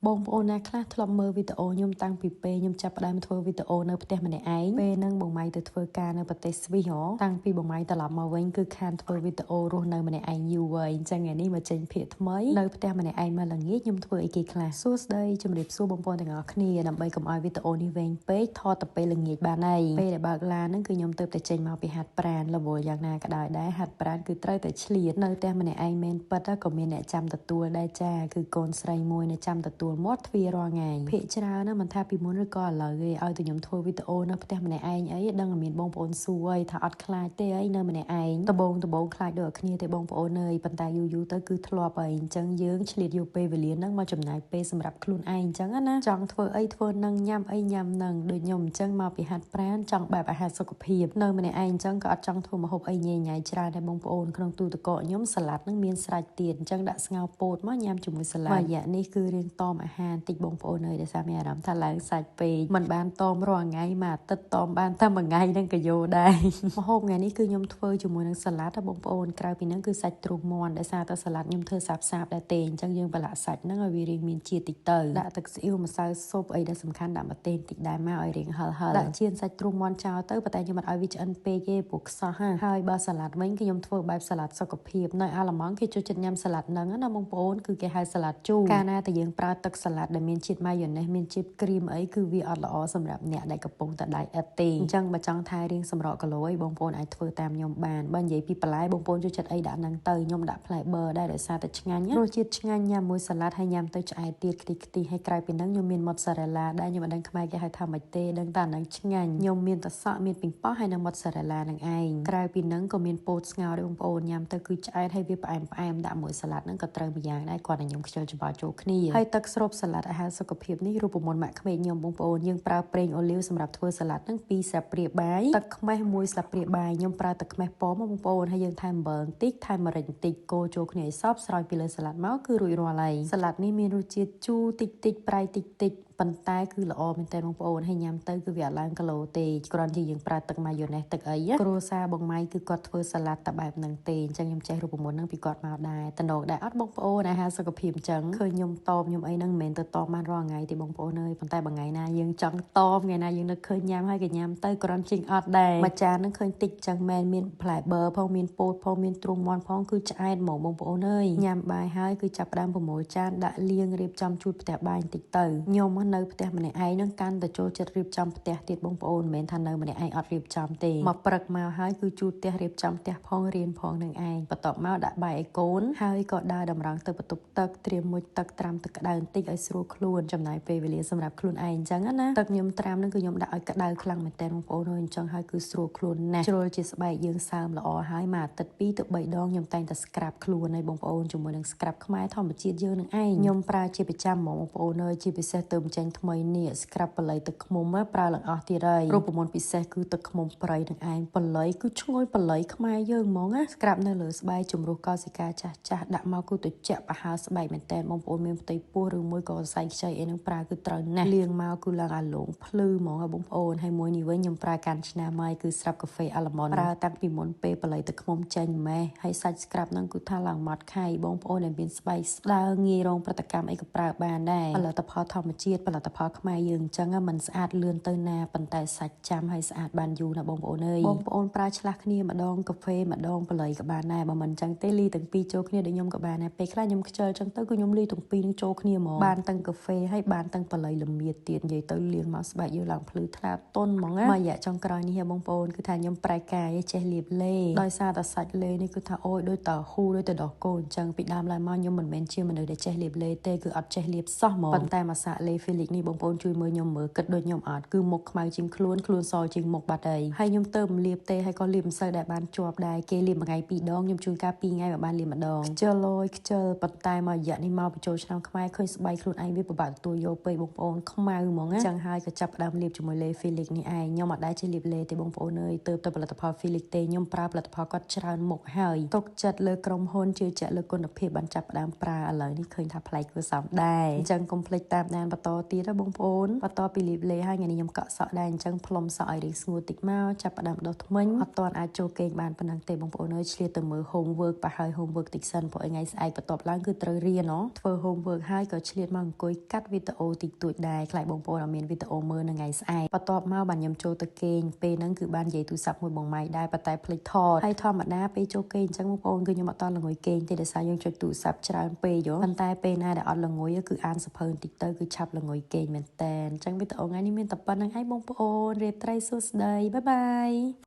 បងប្អូនណាខ្លះធ្លាប់មើលវីដេអូខ្ញុំតាំងពីពេលខ្ញុំចាប់ផ្ដើមធ្វើវីដេអូនៅផ្ទះម្នាក់ឯងពេលហ្នឹងបងម៉ៃទៅធ្វើការនៅប្រទេសស្វីសហ៎តាំងពីបងម៉ៃត្រឡប់មកវិញគឺខានធ្វើវីដេអូរស់នៅម្នាក់ឯងយូរហើយអញ្ចឹងថ្ងៃនេះមកចេញភាគថ្មីនៅផ្ទះម្នាក់ឯងមកល្ងាចខ្ញុំធ្វើអីគេខ្លះសួស្តីជំរាបសួរបងប្អូនទាំងអស់គ្នាដើម្បីកុំឲ្យវីដេអូនេះវែងពេកថតតែពេលល្ងាចបានហើយពេលដែលបើកឡានហ្នឹងគឺខ្ញុំទៅតែចេញមកពីហាត់ប្រាណរវល់យ៉ាងណាក៏ដោយដែរហាត់ប្រាណគឺត្រូវតែឆ្លៀតនៅផ្ទះម្នាក់ឯងមែនពិតក៏មានអ្នកចាំទទួលដែរចាគឺកូនស្រីមួយនៅចាំទទួលមាត់ទ្វាររាល់ថ្ងៃភាគច្រើនណាមិនថាពីមុនឬក៏ឥឡូវទេឲ្យតែខ្ញុំធ្វើវីដេអូនៅផ្ទះម្នាក់ឯងអីដឹងតែមានបងប្អូនសួរអីថាអត់ខ្លាចទេអីនៅម្នាក់ឯងដបងដបងខ្លាចដូចគ្នាទេបងប្អូនអើយប៉ុន្តែយូរយូរទៅគឺធ្លាប់ហើយអញ្ចឹងយើងឆ្លៀតយកពេលវេលាហ្នឹងមកចំណាយពេលសម្រាប់ខ្លួនឯងអញ្ចឹងណាចង់ធ្វើអីធ្វើនឹងញ៉ាំអីញ៉ាំនឹងដូចខ្ញុំអញ្ចឹងមកពីហាត់ប្រាណចង់បែបអាហារសុខភាពនៅម្នាក់ឯងអញ្ចឹងក៏អត់ចង់ធ្វើម្ហូបអីញ៉ៃញ៉ៃច្រើនដែរបងប្អូនក្នុងទូទឹកកកខ្ញុំសាឡាត់នឹងមានស្រេចទៀតអញ្ចឹងដាក់ស្ងោរពោតមកញ៉ាំជាមួយសាឡាត់មួយរយៈនេះគឺរៀងតមអាហារតិចបងប្អូនអើយដោយសារមានអារម្មណ៍ថាឡើងសាច់ពេកមិនបានតមរាល់ថ្ងៃមួយអាទិត្យតមបានតែមួយថ្ងៃហ្នឹងក៏យោដែរម្ហូបថ្ងៃនេះគឺខ្ញុំធ្វើជាមួយនឹងសាឡាត់បងប្អូនក្រៅពីហ្នឹងគឺសាច់ទ្រូងមាន់ដោយសារតែសាឡាត់ខ្ញុំធ្វើសាបសាបដែរទេអញ្ចឹងយើងប្រឡាក់សាច់ហ្នឹងឲ្យវារៀងមានជាតិតិចទៅដាក់ទឹកស្អ៊ីវម្សៅស៊ុបអីដែលសំខាន់ដាក់ម្ទេសតិចដែរមកឲ្យរៀងហឹរហឹរដាក់ចៀនសាច់ទ្រូងមាន់ចោលទៅប៉ុន្តែខ្ញុំអត់ឲ្យវាឆ្អិនពេកទេព្រោះខ្សោះហើយបើសាឡាត់វិញគឺខ្ញុំធ្វើបែបសាឡាត់សុខភាពនៅអាល្លឺម៉ង់គេចូលចិត្តញ៉ាំសាឡាត់ហ្នឹងណាបងប្អូនគឺគេហៅសាឡាត់ជូរកាលណាតែយើងប្រើទឹកសាឡាត់ដែលមានជាតិម៉ាយ៉ូណេសមានជាតិគ្រីមអីគឺវាអត់ល្អសម្រាប់អ្នកដែលកំពុងតែ diet ទេអញ្ចឹងបើចង់ថែរៀងសម្រក់គីឡូអីបងប្អូនអាចធ្វើតាមខ្ញុំបានបើនិយាយពីបន្លែបងប្អូនចូលចិត្តអីដាក់ហ្នឹងទៅខ្ញុំដាក់ផ្លែបឺដែរដោយសារតែឆ្ងាញ់រសជាតិឆ្ងាញ់ញ៉ាំមួយសាឡាត់ហើយញ៉ាំទៅឆ្អែតទៀតខ្ទិះខ្ទិះហើយក្រៅពីហ្នឹងខ្ញុំមាន mozzarella ដែរខ្ញុំមិនដឹងខ្មែរគេហៅថាម៉េចទេដឹងតែអាហ្នឹងឆ្ងាញ់ខ្ញុំមានតសក់មានប៉េងប៉ោះហើយនិង mozzarella នឹងឯងក្រៅពីហ្នឹងក៏មានពោតស្ងោរដែរបងប្អូនញ៉ាំទៅគឺឆ្អែតហើយវាផ្អែមផ្អែមដាក់មួយសាឡាត់ហ្នឹងក៏ត្រូវម្យ៉ាងដែរគាត់តែខ្ញុំខ្ជិលច្បល់ចូលគ្នាហើយទឹកស្រូបសាឡាត់អាហារសុខភាពនេះរូបមន្តម៉ាក់ក្មេកខ្ញុំបងប្អូនយើងប្រើប្រេងអូលីវសម្រាប់ធ្វើសាឡាត់ហ្នឹង2ស្លាបព្រាបាយទឹកខ្មេះ1ស្លាបព្រាបាយខ្ញុំប្រើទឹកខ្មេះប៉មបងប្អូនហើយយើងថែមអំបិលបន្តិចថែមម្រេចបន្តិចកូរចូលគ្នាឲ្យសព្វស្រោចពីលើសាឡាត់មកគឺរួចរាល់ហើយសាឡាត់នេះមានរសជាតិជូរតិចតិចប្រៃតិចតិចប៉ុន្តែគឺល្អមែនតើបងប្អូនហើយញ៉ាំទៅគឺវាអត់ឡើងគីឡូទេគ្រាន់ជាយើងប្រើទឹកម៉ាយ៉ូណេសទឹកអីគ្រួសារបងម៉ៃគឺគាត់ធ្វើសាឡាត់តែបែបហ្នឹងទេអញ្ចឹងខ្ញុំចេះរូបមន្តហ្នឹងពីគាត់មកដែរតំណងដែរអត់បងប្អូនអាហារសុខភាពអញ្ចឹងឃើញខ្ញុំតមខ្ញុំអីហ្នឹងមិនមែនទៅតមបានរាល់ថ្ងៃទេបងប្អូនអើយប៉ុន្តែបើថ្ងៃណាយើងចង់តមថ្ងៃណាយើងនឹកឃើញញ៉ាំហើយក៏ញ៉ាំទៅគ្រាន់ជាងអត់ដែរមួយចានហ្នឹងឃើញតិចចឹងមែនមានផ្លែបឺផងមានពោតផងមានទ្រូងមាន់ផងគឺឆ្អែតហ្មងបងប្អូនអើយញ៉ាំបាយហើយគឺចាប់ផ្ដើមប្រមូលចានដាក់លាងរៀបចំជូតផ្ទះបាយបន្តិចទៅខ្ញុំនៅផ្ទះម្នាក់ឯងនឹងកាន់តែចូលចិត្តរៀបចំផ្ទះទៀតបងប្អូនមិនមែនថានៅម្នាក់ឯងអត់រៀបចំទេមកព្រឹកមកហើយគឺជូតផ្ទះរៀបចំផ្ទះផងរៀនផងនឹងឯងបន្ទាប់មកដាក់បាយឲ្យកូនហើយក៏ដើរតម្រង់ទៅបន្ទប់ទឹកត្រៀមមុជទឹកត្រាំទឹកក្តៅបន្តិចឲ្យស្រួលខ្លួនចំណាយពេលវេលាសម្រាប់ខ្លួនឯងអញ្ចឹងណាទឹកខ្ញុំត្រាំនឹងគឺខ្ញុំដាក់ឲ្យក្តៅខ្លាំងមែនតើបងប្អូនអញ្ចឹងហើយគឺស្រួលខ្លួនណាស់ជ្រុលជាស្បែកយើងសើមល្អហើយមួយអាទិត្យ2ទៅ3ដងខ្ញុំតែងតែ scrub ខ្លួនឲ្យបងប្អូនជាមួយនឹង scrub ខ្មែរធម្មជាតិយើងនឹងឯងខ្ញុំប្រើជាប្រចាំហ្មងបងប្អូនអើយជាពិសេសទៅចេញថ្មីនេះ scrub បល័យទឹកឃ្មុំប្រើឡើងអស់ទៀតហើយរូបមន្តពិសេសគឺទឹកឃ្មុំព្រៃនឹងឯងបល័យគឺឈ្ងុយបល័យខ្មែរយើងហ្មងណា scrub នៅលើស្បែកជំរុះកោសិកាចាស់ចាស់ដាក់មកគឺទៅជាក់ប្រហើស្បែកមែនតើបងប្អូនមានផ្ទៃពោះឬមួយក៏សរសៃខ្ចីអីនឹងប្រើគឺត្រូវណាស់លាងមកគឺឡើងអាលងភ្លឺហ្មងបងប្អូនហើយមួយនេះវិញខ្ញុំប្រើកាន់ឆ្នាំហើយគឺស្រាប់កាហ្វេអាឡម៉ុនប្រើតាំងពីមុនពេលបល័យទឹកឃ្មុំចេញម៉េះហើយសាច់ scrub ហ្នឹងគឺថាឡើងម៉ត់ខៃបងប្អូនដែលមានស្បែកស្ដើងងាយរងប្រតិកម្មអីក៏ប្រើបានដែរផលិតផលធម្មជាតិផលិតផលខ្មែរយើងអញ្ចឹងมันស្អាតលឿនទៅណាប៉ុន្តែសាច់ចាំហើយស្អាតបានយូរណាបងប្អូនអើយបងប្អូនប្រើឆ្លាស់គ្នាម្ដងកាហ្វេម្ដងបល័យក៏បានដែរបើមិនអញ្ចឹងទេលីទាំងពីរចូលគ្នាដូចខ្ញុំក៏បានដែរពេលខ្លះខ្ញុំខ្ជិលអញ្ចឹងទៅគឺខ្ញុំលីទាំងពីរនឹងចូលគ្នាហ្មងបានទាំងកាហ្វេហើយបានទាំងបល័យល្មៀតទៀតនិយាយទៅលាងមកស្បែកយើងឡើងភ្លឺថ្លាតុនហ្មងណាមួយរយៈចុងក្រោយនេះបងប្អូនគឺថាខ្ញុំប្រែកាយចេះលាបលេដោយសារតែសាច់លេនេះគឺថាអូយដូចតហ៊ូដូចតដោះគោអញ្ចឹងពីដើមឡើយមកខ្ញុំមិនមែនជាមនុស្សដែលចេះលាបលេទេគឺអត់ចេះលាបសោះហ្មងប៉ុន្តែមកសាកលេ Felix នេះបងប្អូនជួយមើលខ្ញុំមើលគិតដូចខ្ញុំអត់គឺមុខខ្មៅជាងខ្លួនខ្លួនសជាងមុខបាត់ហើយហើយខ្ញុំទៅមិនលាបទេហើយក៏លាបមិនសូវដែលបានជាប់ដែរគេលាបមួយថ្ងៃពីរដងខ្ញុំជួនកាល2ថ្ងៃមកបានលាបម្ដងខ្ជិលលយខ្ជិលប៉ុន្តែមករយៈនេះមកបញ្ចូលឆ្នាំខ្មែរឃើញស្បែកខ្លួនឯងវាពិបាកទទួលយកពេកបងប្អូនខ្មៅហ្មងណាចឹងហើយក៏ចាប់ផ្ដើមលាបជាមួយលេ Felix នេះឯងខ្ញុំអត់ដែលចេះលាបលេទេបងប្អូនអើយទៅទៅផលិតផល Felix ទេខ្ញុំប្រើផលិតផលគាត់ច្រើនមុខហើយទុកចិត្តលើក្រុមហ៊ុនជឿជាក់លើគុណភាពបានចាប់ផ្ដើមប្រើឥឡូវនេះឃើញថាប្លែកគួរសមដែរអញ្ចឹងកុំភ្លេចតាមដានបន្ត ទៀតណាបងប្អូនបន្ទាប់ពីលាបឡេហើយថ្ងៃនេះខ្ញុំកក់សក់ដែរអញ្ចឹងផ្លុំសក់ឲ្យរាងស្ងួតតិចមកចាប់ផ្ដើមដុសធ្មេញអត់ទាន់អាចចូលគេងបានប៉ុណ្ណឹងទេបងប្អូនអើយឆ្លៀតទៅមើល homework ប្រហើយ homework តិចសិនព្រោះថ្ងៃស្អែកបន្ទាប់ឡើងគឺត្រូវរៀនណធ្វើ homework ហើយក៏ឆ្លៀតមកអង្គុយកាត់វីដេអូតិចតួចដែរខ្លាចបងប្អូនអត់មានវីដេអូមើលនៅថ្ងៃស្អែកបន្ទាប់មកបានខ្ញុំចូលទៅគេងពេលហ្នឹងគឺបាននិយាយទូរស័ព្ទមួយបងម៉ៃដែរប៉ុន្តែភ្លេចថតហើយធម្មតាពេលចូលគេងអញ្ចឹងបងប្អូនគឺខ្ញុំអត់តល្ងុយគេងទេដោយសារយើងចុចទូរស័ព្ទច្រើនពេកយោប៉ុន្តែពេលណាដែលអត់ល្ងុយគឺអានសភៅបន្តិចទៅគឺឆាប់ល្ងុយគេងមែនតើអញ្ចឹងវីដេអូថ្ងៃនេះមានតែប៉ុណ្្នឹងឯងបងប្អូនរាត្រីសួស្តីbye bye.